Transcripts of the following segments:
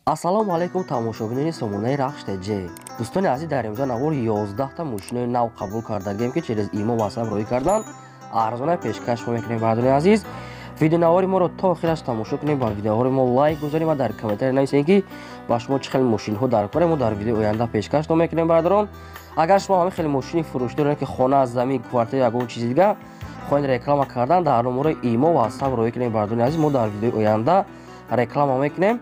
Ассалому алайкум, тамошобинони сомонаи Рахш ТЖ. Дӯстони азиз, дар имрӯза навор 11та мошинои нав қабул кардагем, ки через имо ватсап роҳӣ кардан, арзона пешкаш мекунем. Бардони азиз, видеонавори моро то охираш тамошо кунем, ба видеоҳои мо лайк гузорем ва дар комментария нависем, ки ба шумо чӣ хел мошинҳо дар кор, мо дар видеои оянда пешкаш мекунем. Бародарон, агар шумо ҳамин хел мошини фурӯшӣ доред, ки хона, замин, квартира, ягон чизи дига хоҳед реклама кардан, дар номерои имо ватсап роҳӣ кунем. Бардони азиз, мо дар видеои оянда реклама мекунем.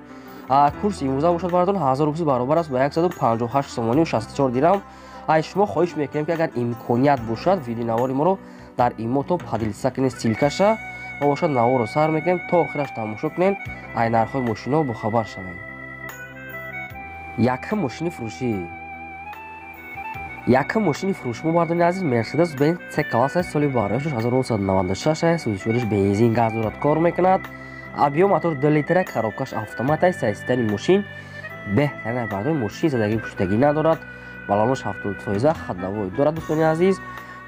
Курси имрӯза бошад, бардон, 1000 рубл баробар аст ба 158 сомонию 64 дирам. Ай шумо хоҳиш мекунем, ки агар имконият бошад, видеонавори моро дар имото поделиться кунед ссылка ша ва бошад. Наворро сар мекунем, то охираш тамошо кунед, ай нархҳои мошино бохабар шавем. Якум мошини фурӯшӣ. Якум мошини фурӯшӣ мо, бардони азиз, Мерседес Бенз С класс, соли барояш 1996, сӯзишвориш бензин, газ дорад, кор мекунад. Объём мотор 2 литра, коробка ш автомат аст. Состояние мошин беҳтарин, бардори, мошин задагӣ пуштагӣ надорад, балонош 70%, ходовой дорад. Дӯстони азиз,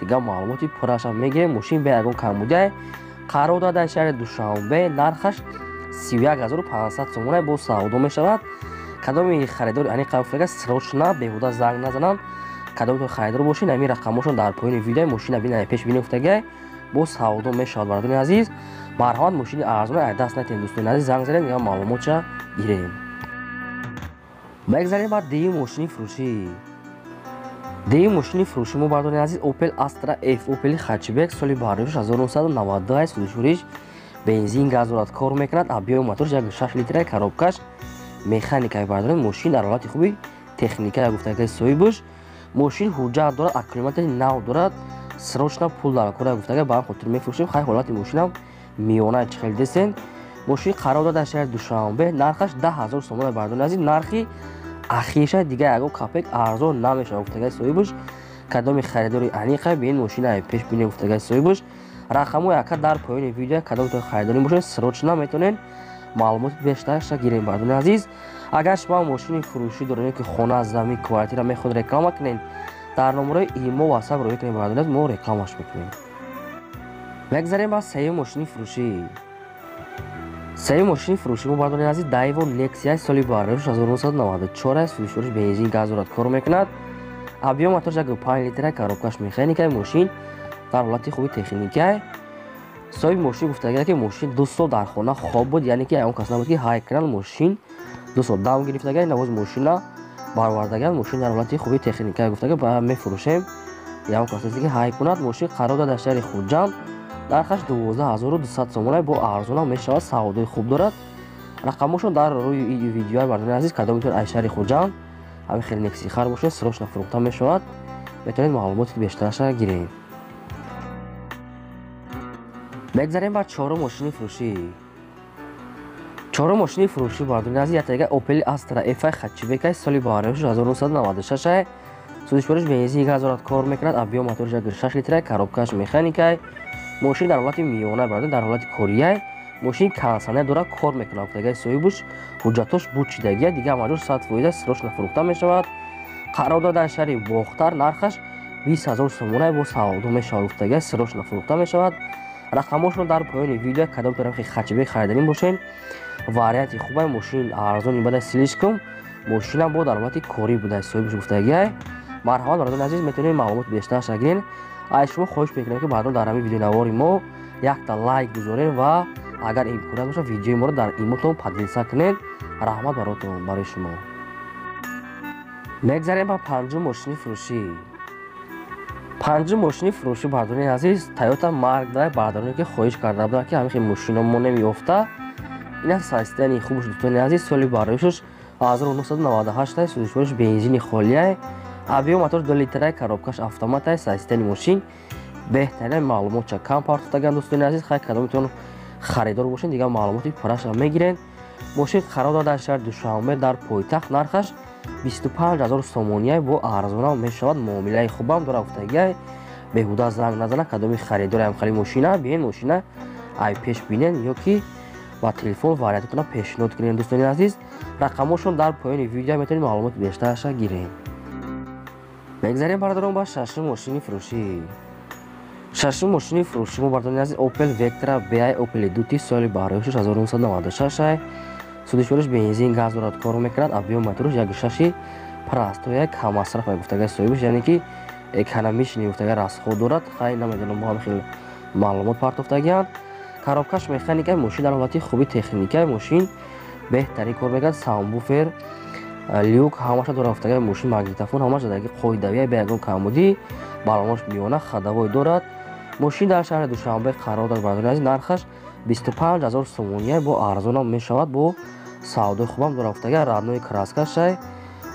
дигар маълумоти пуррашам мегирем. Мошин бе ягон камбудия қарор дорад дар шаҳри Душанбе, нархаш 31 500 сомона, бо савдо мешавад. Кадоми харидори ани қабул, срочно, беҳуда занг назананд. Кадомитон харидор бошед, ҳамин рақамошон дар поёни видео, мошина бина, пеш бини гуфтагиа, бо савдо мешавад. Бардони азиз, марҳамат, мошини арзона ай даст натиҳем. Дӯстони азиз, занг занед, дигар маълумотша гирем. Мегзарем ба дуюм мошини фурӯшӣ. Дуюм мошини фурӯшӣ мо, бардони азиз, Opel Astra F, Opel хэтчбек, соли бардориш 1992, сӯзишвориш бензин, газ дорад, кор мекунад. Объёми моторш 1,6 литра, коробка ш механикаи. Бардоред, мошин дар ҳолати хуби техника гуфтагаи соҳибаш. Мошин ҳуҷҷат дорад, аккумулятори нав дорад, срочно пул дар кора гуфтага, ба ҳам хотир мефурӯшем. Хай, ҳолати мошинам миёна, чӣ хел десен. Мошин қарор дорад дар шаҳри Душанбе, нархаш 10 000 сомона. Бардони азиз, нархи ахиша, дигар ягон копейка арзон намешавад гуфтагаи соҳибаш. Кадоми харидори аниқа, бин мошина пеш бинем гуфтагаи соҳибаш. Рақамҳои ака дар поёни видео, кадомтон харидорӣ бошед, срочно метавонед маълумоти бештарша гирем. Бардони азиз, агар шумо мошини фурӯшӣ доред, ки хона, замин, квартира мехоҳед реклама кунед, дар номерои имо ватсап роҳӣ кунед. Бардони азиз, мо рекламаш мекунем. Мегзарем ба сеюм мошини фурӯшӣ. Сеюм мошини фурӯшӣ мо, бардони азиз, Дайво Нексия, соли бардориш 1994, сӯзишвориш бензин, газ дорад, кор мекунад. Объём моторш 1,5 литра, коробка ш механикай. Мошин дар ҳолати хуби техникай. Соҳиби мошин гуфтагия, ки мошин 2 сол дар хона хоб буд, яъне ки ягон кас набуд, ки ҳай кунад. Мошин 2 сол дам гирифтага, навоз мошина баровардага. Мошин дар ҳолати хуби техникай гуфтага, ба мефурӯшем, ягон кас нест, ки ҳай кунад. Мошин қарор дорад дар шаҳри Хуҷанд, нархаш 12 200 сомона, бо арзона мешавад, савдои хуб дорад. Рақамошон дар рӯи видеои. Бардони азиз, кадомитон аз шаҳри Хуҷанд ҳамин хел Нексия хар бошед, срочно фурӯхта мешавад, метавонед маълумоти бештараша гиред. Мегзарем ба чорум мошини фурӯшӣ. Чорум мошини фурӯшӣ, бардони азиз, яктаига Opel Astra F хэтчбек, соли бардориш 1996, сӯзишвориш бензин, газ дорад, кор мекунад. Объём моторш 1,6 литра, коробка ш механикай. Мошин дар ҳолати миёна, бардон, дар ҳолати корияй. Мошин кондитсионер дорад, кор мекунад гуфтагаи соҳибуш. Ҳуҷҷатош буд шидагия, дигар маҷбур, 100% срочно фурӯхта мешавад. Қарор дорад дар шаҳри Бохтар, нархаш 20 000 сомона, бо савдо мешавад гуфтагия, срочно фурӯхта мешавад. Рақамошон дар поёни видео. Кадом тарафи хэтчбек хариданӣ бошед, варианти хубай, мошин арзони бада слишком, мошинам бо дар ҳолати корӣ буда соҳибаш гуфтагиай. Марҳамат, бародарони азиз, метавонед маълумоти бештарша гиред. Аз шумо хоҳиш мекунем, ки баъдон дар ҳамин видеонавори мо якта лайк гузоред ва агар имконият бошад, видеои моро дар имотон поделиться кунед. Раҳмат баротон, барои шумо. Мегзарем ба панҷум мошини фурӯшӣ. Панҷум мошини фурӯшӣ, бардорони азиз, Тойота Марк Драйв. Бардороне ки хоҳиш карда буданд, ки ҳамин мошино мо намеёфта, ин аст состояние хубш. Дӯстони азиз, соли бардоришаш 1998, сӯзишвориш бензини холиай, объём мотор 2 литрай, коробка ш автоматай. Состояние мошин беҳтарин, маълумотча кам партофтаган. Дӯстони азиз, хай, кадомитон харидор бошед, дигар маълумоти пурраша мегиред. Мошин қарор дорад дар шаҳри Душанбе, дар пойтахт, нархаш 25 000 сомония, бо арзона мешавад, муомилаи хубам дорад гуфтагиай. Беҳуда занг назана. Кадоми харидори ҳамхали мошина, биен, мошина ай пеш бинен ё ки ба телефон вариантатона пешниҳод кунед. Дӯстони азиз, рақамошон дар поёни видео, метавонед маълумоти бештараша гиред. Мегзарем, бародарон, ба шашум мошини фурӯшӣ. Шашум мошини фурӯшӣ мо, бародарони азиз, Opel Vectra B, Opel Дути, соли бароишаш 1996. Сӯзишвориш бензин газ дорад, кор мекунад. Объём мотораш 1.6 простой, кам масраф гуфтага соҳибаш, яъне ки экономичный гуфтага расход дорад. Хай, намедонам, бо ҳам хеле маълумот партофтагианд. Коробкаш механика. Мошин дар ҳолати хуби техника, мошин беҳтарин кор мекунад. Сабвуфер, люк ҳамаша дорад гуфтага мошин, магнитофон ҳамаша задаги, қоидавия, бе ягон камбудӣ. Балонош миёна, ходовой дорад. Мошин дар шаҳри Душанбе қарор дорад, бародари азиз. Нархаш 25 000 сомония, бо арзонам мешавад, бо савдои хубам дорад гуфтага. Родной краскашай.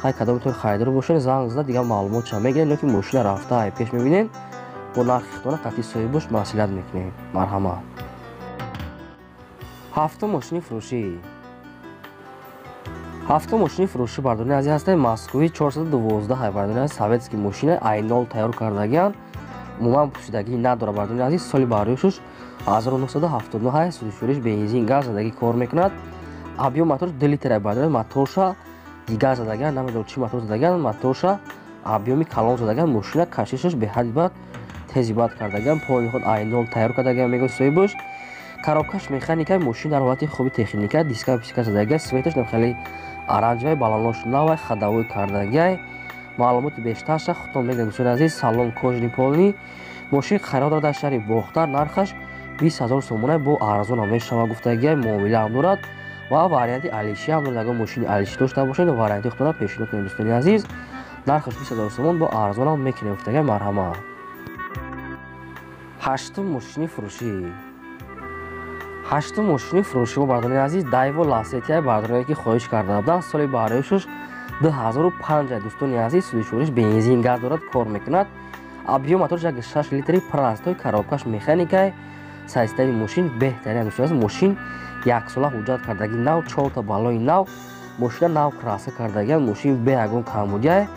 Хай, кадомтон харидор бошед, занг зада дигар маълумотша мегиред, ё ки мошина рафта ай пеш мебинед, бо нархи худтона қатъи соҳибош маслиҳат мекунем. Марҳамат. Ҳафтум мошини фурӯшӣ. Ҳафтум мошини фурӯшӣ, бардорини азиз, ҳастаи Москвич 412 ҳай, бардорини азиз. Советский мошина, ай нол тайёр кардагианд, умуман пӯсидагӣ надорад, бардорини азиз. Соли бароишуш 1979 ҳай. Сӯзишвориш бензин газ задагӣ кор мекунад. Объём мотор 2 литр, бардорини. Моторша дигар задагианд, намедонам чӣ мотор задагианд, моторша объёми калон задагианд. Мошина кашишаш беҳади бад тези бад кардагианд, пои худ ай нол тайёр кардагианд, мегӯяд соҳибаш. Коробкаш механика. Мошин дар ҳолати хуби техника, диска писка задагиа, светаш хеле оранжевый, балонош навай, ходовой кардагиай. Маълумоти бештарша худтон мегӯед, дӯстони азиз. Салон кожаный полный. Мошин қарор дорад дар шаҳри Бохтар. Нархаш 20 000 сомона, бо арзонам мешавад гуфтагиай, муомилаам дорад ва варианти алишиам дорад. Агар мошини алиши дошта бошед, варианти худтона пешниҳод кунед, дӯстони азиз. Нархаш 20 000 сомон, бо арзонам мекунем гуфтагиай. Марҳамат. Ҳаштум мошини фурӯшӣ. Ҳаштум мошини фурӯшӣ мо, бардорони азиз, Дайво Ласетия, бардороне ки хоҳиш карда буданд. Соли бароишуш 2005, дӯстони азиз. Сӯзишвориш бензин газ дорад, кор мекунад. Объём моторш 1.6 литри простой, коробкаш механикай. Состояни мошин беҳтарин, дӯстони азиз. Мошин яксола ҳуҷҷат кардагӣ, нав, чорта балои нав, мошина нав краска кардагиам. Мошин бе ягон камбудиай.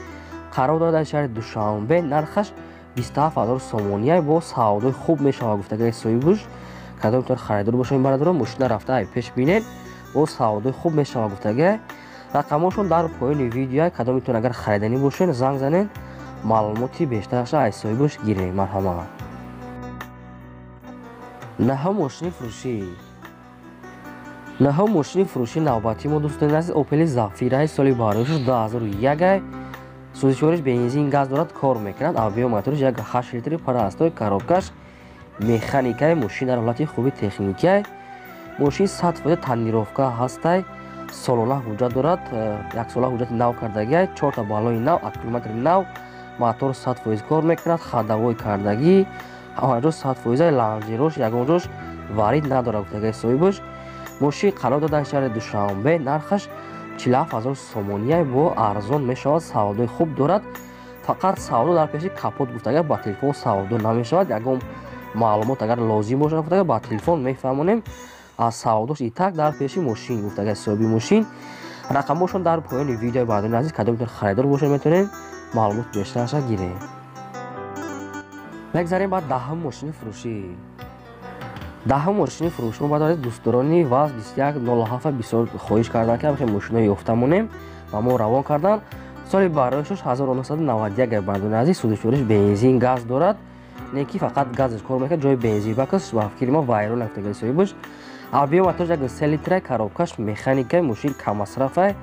Қарор дорад дар шаҳри Душанбе. Нархаш 27 000 сомония, бо савдои хуб мешавад гуфтагаи соҳибуш. Кадомтон харидор бошед, бародарон, мошина рафта ай пеш бинед, бо савдои хуб мешавад гуфтага. Рақамошон дар поёни видео. Кадомитон агар хариданӣ бошед, занг занед, маълумоти бештараша аз соҳибаш гирем. Марҳамат. Наҳум мошини фурӯшӣ. Наҳум мошини фурӯши навбатии мо, дӯстони азиз, Опели Зафираи, соли бароишуш 2001. Сӯзишвориш бензин газ дорад, кор мекунад. Объём моториш 1.8 литри простой, коробкаш механикаи. Мошин дар ҳолати хуби техникиай. Мошин 100% тонировка ҳастай. Солона ҳуҷҷат дорад, яксола ҳуҷҷати нав кардагиай, чорта балои нав, аккумулятори нав, мотор 100% кор мекунад, ходовой кардагӣ, ҳамаҷо 100%, лонжерош ягон ҷош варид надорад гуфтагаи соҳибаш. Мошин қарор дорад дар шаҳри Душанбе. Нархаш 47 000 сомония, бо арзон мешавад, савдои хуб дорад. Фақат савдо дар пеши капот гуфтага, ба телефон савдо намешавад. Ягон маълумот агар лозим бошад гуфтага, ба телефон мефаҳмонем. Аз савдош итак дар пеши мошин гуфтага соҳиби мошин. Рақамошон дар поёни видеои, бардорони азиз. Кадомтон харидор бошед, метавонед маълумот бештараша гиред. Мегзарем ба даҳум мошини фурӯшӣ. Даҳум мошини фурӯшӣ мо, бардоред, дӯстдорони ВАЗ 2107 бисёр хоҳиш карданд, ки ҳамхел мошинои ёфта монем ва мо равон кардан. Соли бароишош 1991, бардорони азиз. Сӯзишвориш бензин газ дорад, не ки фақат газаш кор мекунад, ҷои бензин бакас ба фикри мо вайрон нафтагаи соҳибаш. Объём мотор 1.3 литра, коробкаш механикай. Мошин каммасрафай.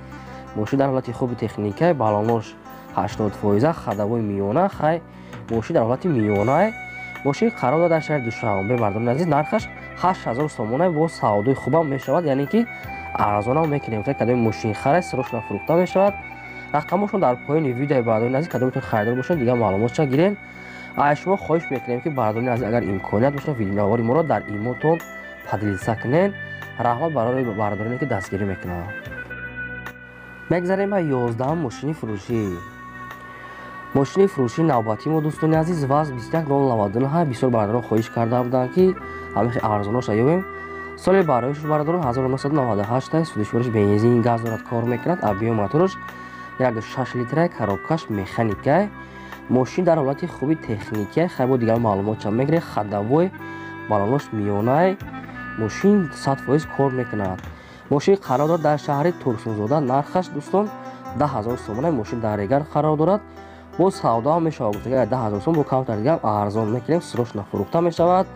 Мошин дар ҳолати хуби техникай, балонош 80%, ходовой миёна. Хай, мошин дар ҳолати миёнай. Мошин қарор дорад дар шаҳри Душанбе, бардорони азиз. Нархаш 8000 сомона, бо савдои хубам мешавад, яъне ки арзонам мекунем. Кадоми мошин харай, срочно фурӯхта мешавад. Рақамошон дар поёни видеои, бардорони азиз. Кадомитон харидор бошед, дигар маълумотша гирем. Аз шумо хоҳиш мекунем, ки, бардорони азиз, агар имконият бошад, видеонавори моро дар имотон поделиться кунед. Раҳмат барои бардороне ки дастгирӣ мекунанд. Мегзарем ба 11-ум мошини фурӯшӣ. Мошини фурӯшии навбатии мо, дӯстони азиз, ВАЗ 21099. Бисёр бардорон хоҳиш карда буданд, ки ҳамихи арзоноша ёбем. Соли бароишуш, бардорон, 1998. Сӯзишвориш бензин газ дорад, кор мекунад. Объём мотораш 1.6 литра, коробкаш механикай. Мошин дар ҳолати хуби техникия. Хай, бо дигар маълумотча мегиред. Ходовой, балонош миёнай. Мошин 100% кор мекунад. Мошин қарор дорад дар шаҳри Турсунзода. Нархаш, дӯстон, 10 000 сомона. Мошин дар Регар қарор дорад, бо савдоам мешавад гуфтага. 10 000 сом, бо камтар дигар арзон мекунем, срочно фурӯхта мешавад.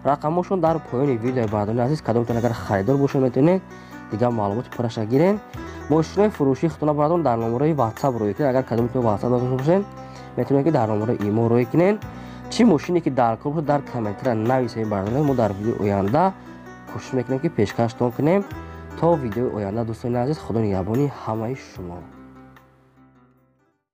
Рақамошон дар поёни видеои, бардорони азиз. Кадомтон агар харидор бошед, метавонед Дигар маълумоти пурраша гирен. Мошинои фурӯшии худтона, бародарон, дар номерои WhatsApp рӯй кунед. Агар кадомтон WhatsApp надошта бошед, метавонед, ки дар номерои имо рӯй кунед. Чӣ мошине ки дар кор бошад, дар комментария нависед, бародарон. Мо дар видеои оянда кӯшиш мекунем, ки пешкаштон кунем. То видеои оянда, дӯстони азиз, Худо нигаҳбони ҳамаи шумо.